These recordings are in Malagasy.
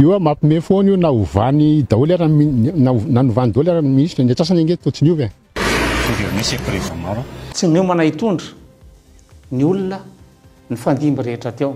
Io a mampime foana io na ovany daholo ara na novany daholo ara ny ministre, ny antsasany ange toa tsy niova e. Mitovy eo misy épreuve maro. Tsy niomana hitondra ny olona nifandimby rehetra teo.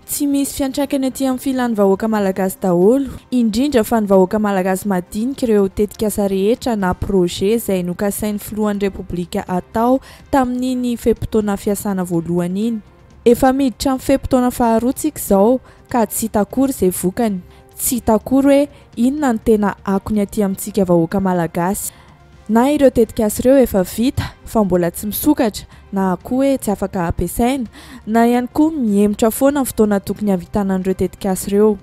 Tsy misy fiantraikany aty amin'ny filan'ny vahoaka malagasy daholo, indrindra fa ny vahoaka malagasy madinika ireo tetikasa rehetra na projet izay nokasain'ny filohan'ny Repoblika atao tamin'iny fe-potoana fiasana voalohany iny. Efa miditra amin'ny fe-potoana faharoa tsika izao ka tsy hita akory izay vokany. Tsy hita akory hoe inona no tena akony aty amintsika vahoaka malagasy. Na ireo tetikasa ireo efa vita fa mbola tsy misokatra na koa hoe tsy afaka ampiasaina, na ihany koa mihemotra foana ny fotoana tokony hahavitana an'ireo tetikasa ireo.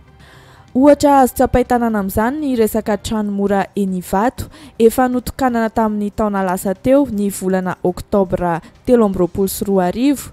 Ohatra azo tsapain-tanana amin'izany ny resaka trano mora eny Ivato, efa notokanana tamin'ny taona lasa teo, ny volana oktobra 2023.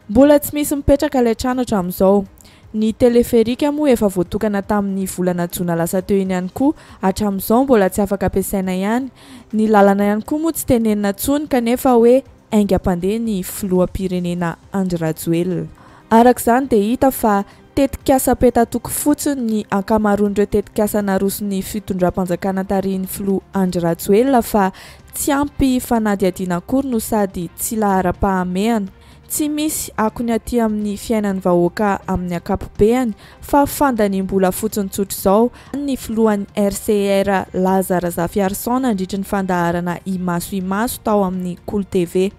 Mbola tsy misy mipetraka ilay trano hatramin'izao. Ny teleferika moa efa voatokana tamin'ny volana jona lasa teo iny ihany koa, hatramin'izao mbola tsy afaka ampiasaina ihany. Ny lalana ihany koa moa tsy tenenina intsony kanefa hoe haingam-pandeha ny filoham-pirenena Andry Rajoelina. Araka izany dia hita fa Tetikasa petatoko fotsiny ny ankamaroan'ireo tetikasa naroson'ny fitondram-panjakana tarihin'ny filoha Andry Rajoelina fa tsy ampy fanadihadiana akory no sady tsy laharam-pahamehana. Tsy misy akony aty amin'ny fiainan'ny vahoaka amin'ny ankapobeany fa fandaniam-bola fotsiny tsotr'izao, ny filohan'ny RCR Laza Razafiarison nandritry ny fandaharana Imaso Imaso tao amin'ny Kolo TV.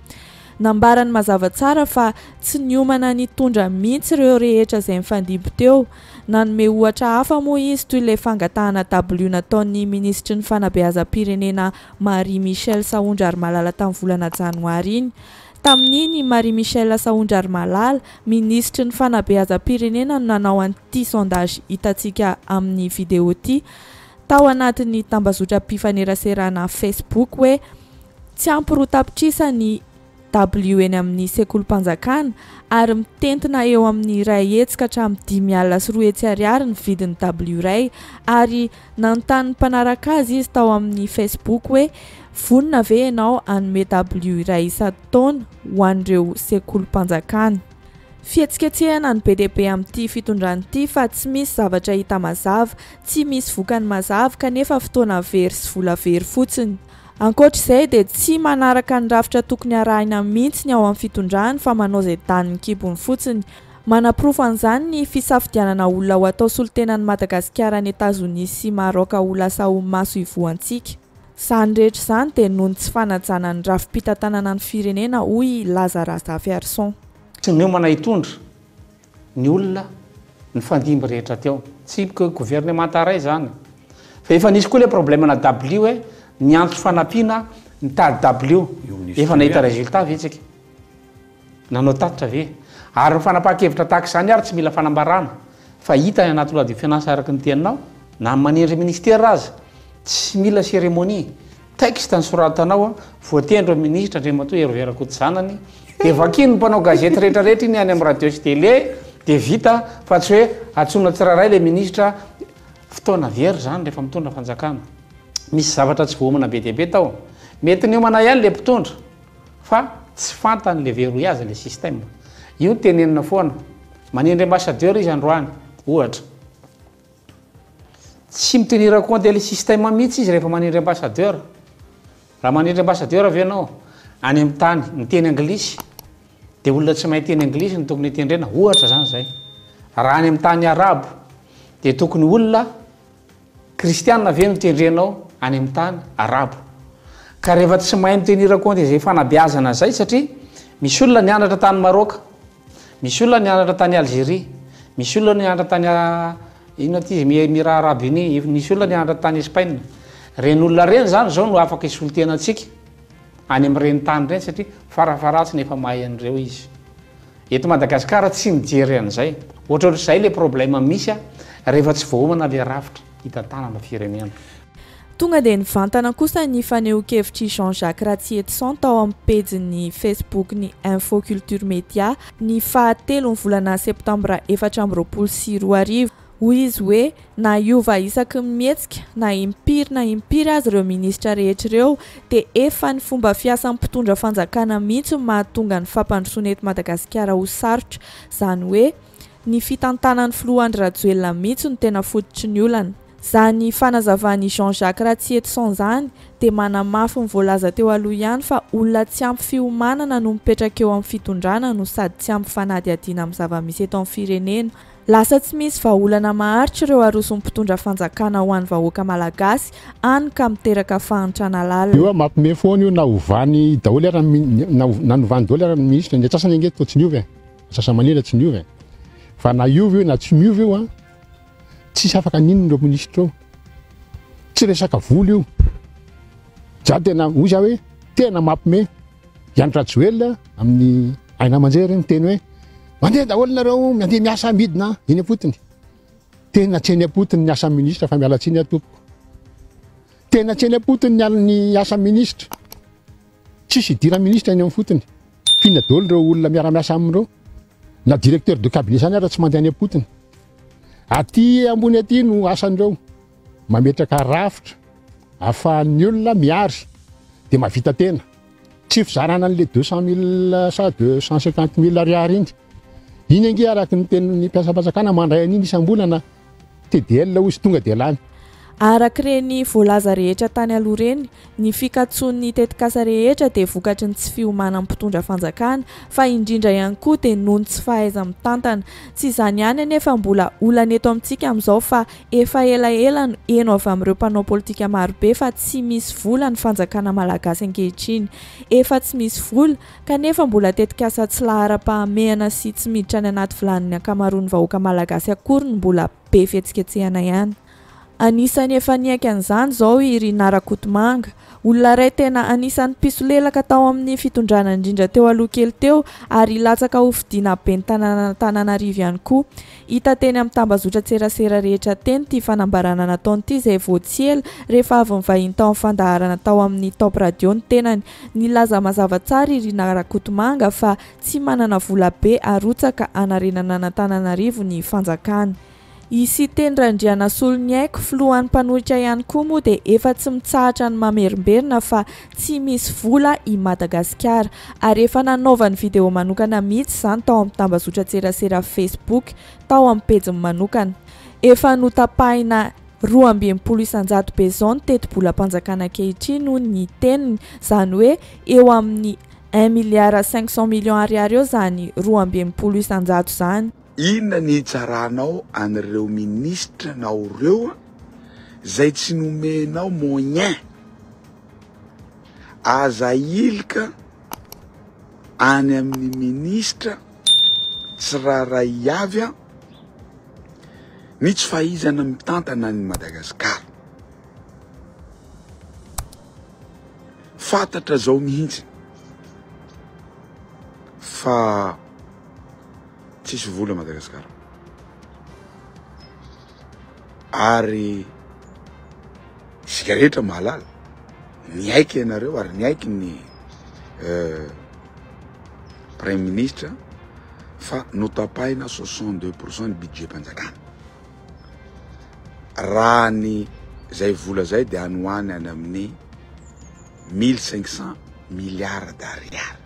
Nambarany mazava tsara fa tsy niomana nitondra mihitsy ireo rehetra izay nifandimby teo. Nanome ohatra hafa moa izy toy ilay fangatahana dabilio nataon'ny minisitry ny fanabeazam-pirenena Marie Michelle Sahondrarimalala tamin'ny volana janoary iny. Tamin'iny i Marie Michelle Sahondrarimalala, minisitry ny fanabeazam-pirenena no nanao an'ity sondage hitantsika amin'ny video ity tao anatin'ny tambazotram-pifaneraserana Facebook hoe Tsy ampy 2 tapitrisa ny dabilio eny amin'ny sekolim-panjakana ary mitentina eo amin'ny 100 ka hatramin'ny 250 ariary ny vidin'ny dabilio iray ary nanontany ny mpanaraka azy izy tao amin'ny Facebook hoe vonona ve ianao hanome dabilio iray isan-taona ho an'ireo sekolim-panjakana. Fihetsiketsehana no be dia be amin'ity fitondrana ity fa tsy misy zavatra hita mazava, tsy misy vokany mazava kanefa fotoana very sy vola very fotsiny. Ankoatra izay dia tsy manaraka ny rafitra tokony arahina mihitsy ny ao amin'ny fitondrany fa manao izay danin'ny kibony fotsiny. Manaporofo an'izany ny fisafidianana olona ho atao solontenan'i Madagasikara any Etazonia sy Maraoka ho lasa ho maso ivoho antsika. Izany rehetra izany dia noho ny tsy fanajana ny rafi-pitantanana ny firenena hoy i Laza Razafiarison. Tsy niomana hitondra ny olona nifandimby rehetra teo. Tsy gouvernemanta iray izany. Fa efa nisy koa ilay problème-na dabilio hoe niantso fanampiana nitady dabilio. Efa nahita résultat ve tsika? Nanao tatitra ve? Ary ny fanapahan-kevitra tahaka izany ary tsy mila fanambarana fa hita any anaty loi de finance araka ny teninao. Na manendry ministera aza tsy mila cérémonie. Texte nosoratanao, voatendry ho minisitra Andriamatoa Hervé Rakotozanany, dia vakian'ny mpanao gazety rehetra rehetra iny any amin'ny radio sy télé, dia vita fa tsy hoe antsoina tsirairay ilay minisitra, fotoana very izany rehefa mitondra fanjakana. Misy zavatra tsy voaomana be dia be tao. Mety niomana ihany ilay mpitondra fa tsy fantany ilay verrouillage ilay système. Io tenenina foana. Manendry ambassadeur izy androany, ohatra. Tsy mi-tenir compte ilay système mihitsy izy rehefa manendry ambassadeur. Raha manendry ambassadeur ve ianao any amin'ny tany miteny anglisy dia olona tsy mahay teny anglisy no tokony hitendrena, ohatra izany izay. Raha any amin'ny tany arabo dia tokony olona kristiana ve no tendrenao any amin'ny tany arabo. Ka rehefa tsy mahay mi-tenir compte izay fanabeazana izay satria misy olona nianatra tany Maroc, Misy olona nianatra tany Algerie, misy olona nianatra tany inona ity izy, Emirats Arabes Unis, nisy olona nianatra tany Espaina. Ireny olona ireny izany izao no afaka hisolo tena antsika any amin'ireny tany ireny satria farafaharatsiny efa mahay an'ireo izy. Eto Madagasikara tsy mijery an'izay. Ohatrohatr'izay ilay problème misy rehefa tsy voaomana ilay rafitra hitantanana firenena. Tonga dia nivantana kosa ny fanehoan-kevitr'i Jean Jacques Ratsietison tao amin'ny pejin'ny Facebook-n'ny Info Culture Media ny faha telo ny volana septambra 2024. Hoy izy hoe na hiova isaky ny mihetsika na impiry na impiry aza ireo minisitra rehetra ireo dia efa ny fomba fiasan'ny mpitondra fanjakana mihitsy no mahatonga ny fampandrosoana eto Madagasikara ho sarotra. Izany hoe. ny fitantanan'ny filoha Andry Rajoelina mihitsy no tena fototry ny olana. Izany fanazavan'i Jean Jacques Ratsietison izany dia manamafy ny voalaza teo aloha ihany fa olona tsy ampy fiomanana no mipetraka eo amin'ny fitondrana no sady tsy ampy fanadihadiana amin'ny zava-misy eto amin'ny firenena. Lasa tsy misy vahaolana maharitra ireo aroson'ny mpitondra fanjakana ho an'ny vahoaka malagasy, hany ka miteraka fahantrana lalina. Io mampime foana io na ovany daholo ara na na novany daholo ara ny ministra, ny antsasany ange toa tsy niova e, antsasa-manila tsy niova e, fa na hiova io na tsy miova io an, tsisy afaka n'inona ireo ministra ireo, tsy resaka vola io, za tena hoy za hoe tena mampime i Andry Rajoelina amin'ny aina aman-jery miteny hoe mandeha daholo nareo mandeha miasa midina eny am-potony, tena tsy eny am-potony ny asan'ny ministra fa miala tsiny aho tompoko, tena tsy eny am-potony ny asan'ny ministra. Tsisy idiran'ny ministra eny amin'ny fotony. F'inona daholo ireo olona miara-miasa aminy ireo? Na directeur de cabinet zany ara tsy mandeha any am-potony. Aty ambony aty no asan'ireo. Mametraka rafitra ahafahan'ny olona mihary dia mahavita tena. Tsy fizarana an'le 200 mille sa 250 mille ariary iny. Iny ange araka ny tenin'ny mpiasam-panjakana mandray an'iny isam-bolana TDL hozy tonga dia lany. Araka ireny voalaza rehetra tany aloha ireny, ny fikatsoan'ny tetikasa rehetra dia vokatry ny tsy fiomanan'ny mpitondra fanjakana, fa indrindra ihany koa dia noho ny tsy fahaiza-mitantana. Tsy izany ihany anefa mbola olana eto amintsika amin'izao fa efa elaela no heno avy amin'ireo mpanao politika marobe fa tsy misy vola ny fanjakana malagasy ankehitriny. Efa tsy misy vola, kanefa mbola tetikasa tsy laharam-pahamehana sy tsy miditra any anaty vilanin'ny ankamaroan'ny vahoaka malagasy akory no mbola be fihetsiketsehana ihany. Anisan'ny efa niaiky an'izany izao i Rinah Rakotomanga, olona iray tena anisan'ny mpisolelaka tao amin'ny fitondrana indrindra teo aloha kely teo ary hilatsaka ho fidiana ben'ny tanànan'Antananarivo ihany koa. Hita teny amin'ny tambazotran-tserasera rehetra teny ity fanambarana nataony ity izay vao tsy ela rehefa avy nivahiny tao amin'ny fandaharana tao amin'ny Top Radio ny tenany. Nilaza mazava tsara i Rinah Rakotomanga fa tsy manana vola be arotsaka hanarenana an'Antananarivo ny fanjakana. I Siteny Randrianasoloniaiko, filohan'ny mpanohitra ihany koa moa dia efa tsy mitsahatra ny mamerimberina fa tsy misy vola i Madagasikara ary efa nanaovany video manokana mihitsy izany tao amin'ny tambazotran-tserasera Facebook tao amin'ny pejiny manokana. Efa notapahina 62% be izao ny tetibolam-panjakana ankehitriny hoy ny teniny, izany hoe eo amin'ny un milliard 500 millions ariary eo izany 62% izany. Inona ny hitsaranao an'ireo ministre nao ireo zay tsy nomenao moyen? Aza ahilika any amin'ny ministre tsirairay avy ny tsy fahaizana mitantana an'i Madagascar. Fantatra zao mihitsy fa tsisy vola Madagascar ary isika rehetra mahalala niaiky ianareo ary niaiky ny euh, premier ministre fa notapahina 62 pourcent ny budget mpanjakana raha ny zay vola zay de any ho any any amin'ny 1500 milliards d'ariary.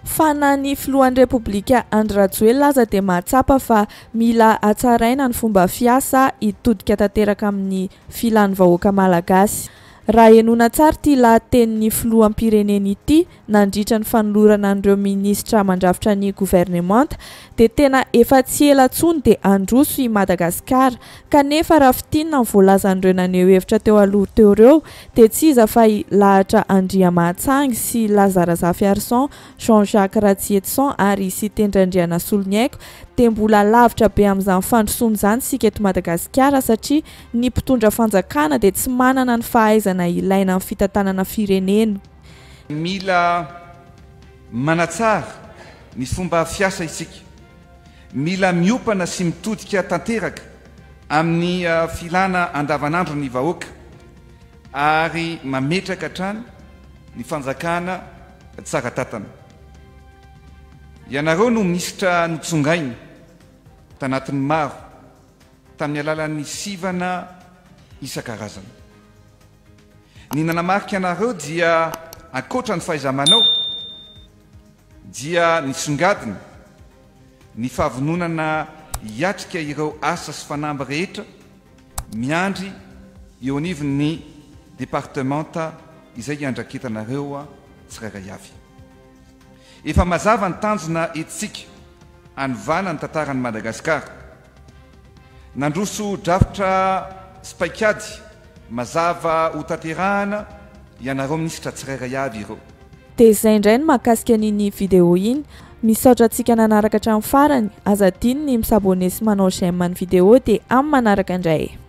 Fa na ny filohan'ny Repoblika Andry Rajoelina aza dia mahatsapa fa mila hatsaraina ny fomba fiasa hitodika tanteraka amin'ny filan'ny vahoaka malagasy. Raha henoina tsara ity lahatenin'ny filoham-pirenena ity nandritra ny fanolorana an'ireo minisitra mandrafitra ny governemanta dia tena efa tsy ela intsony dia handroso i Madagasikara kanefa raha fintinina ny voalazan'ireo naneho hevitra teo aloha teo ireo dia tsy iza fa i Lahatra Andriamahatsangy sy Laza Razafiarison, Jean Jacques Ratsietison ary i Siteny Randrianasoloniaiko dia mbola lavitra be amin'izany fandrosoana izany isika eto Madagasikara satria ny mpitondra fanjakana dia tsy manana ny fahaizana ilaina amin'ny fitantanana firenena. Mila manatsara ny fomba fiasa isika. Mila miompana sy mitodika tanteraka amin'ny filana andavanandro ny vahoaka ary mametraka hatrany ny fanjakana tsara tantana. Ianareo no minisitra notsongaina tanatin'ny maro tamin'ny alalan'ny sivana isan-karazany. Ny nanamarika anareo dia ankoatra ny fahaiza-manao dia nisongadina. Ny fahavononana hiatrika ireo asa sy fanamby rehetra miandry eo anivon'ny departemanta izay iandraketanareo tsirairay avy. Efa mazava ny tanjona entintsika hanovana ny tantaran'i Madagasikara. Nandroso drafitra sy paikady mazava hotanterahana ianareo minisitra tsirairay avy ireo. Dia izay indray ny mahakasika an'iny vidéo iny. Misaotra antsika nanaraka hatramin'ny farany. Aza adino ny mi-s'abonner sy manao j'aime ny vidéo dia amin'ny manaraka indray.